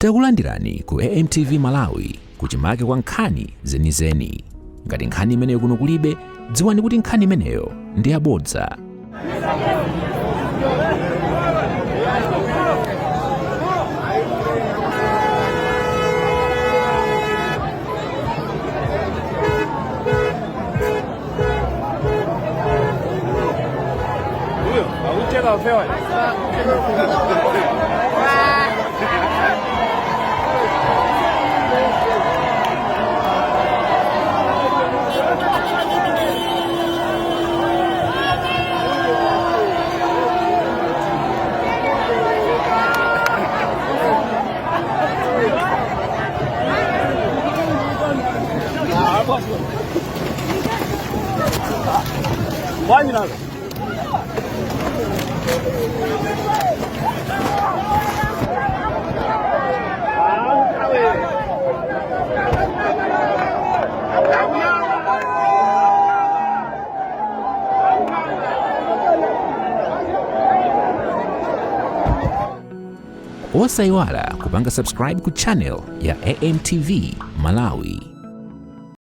Takulandirani ku AMTV Malawi, kuchimake kwa nkhani zenizeni. Ngati nkhani imeneyo kuno kulibe, dziwani kuti nkhani imeneyo ndi yabodza. Osayiwala kupanga subscribe ku channel ya AMTV Malawi.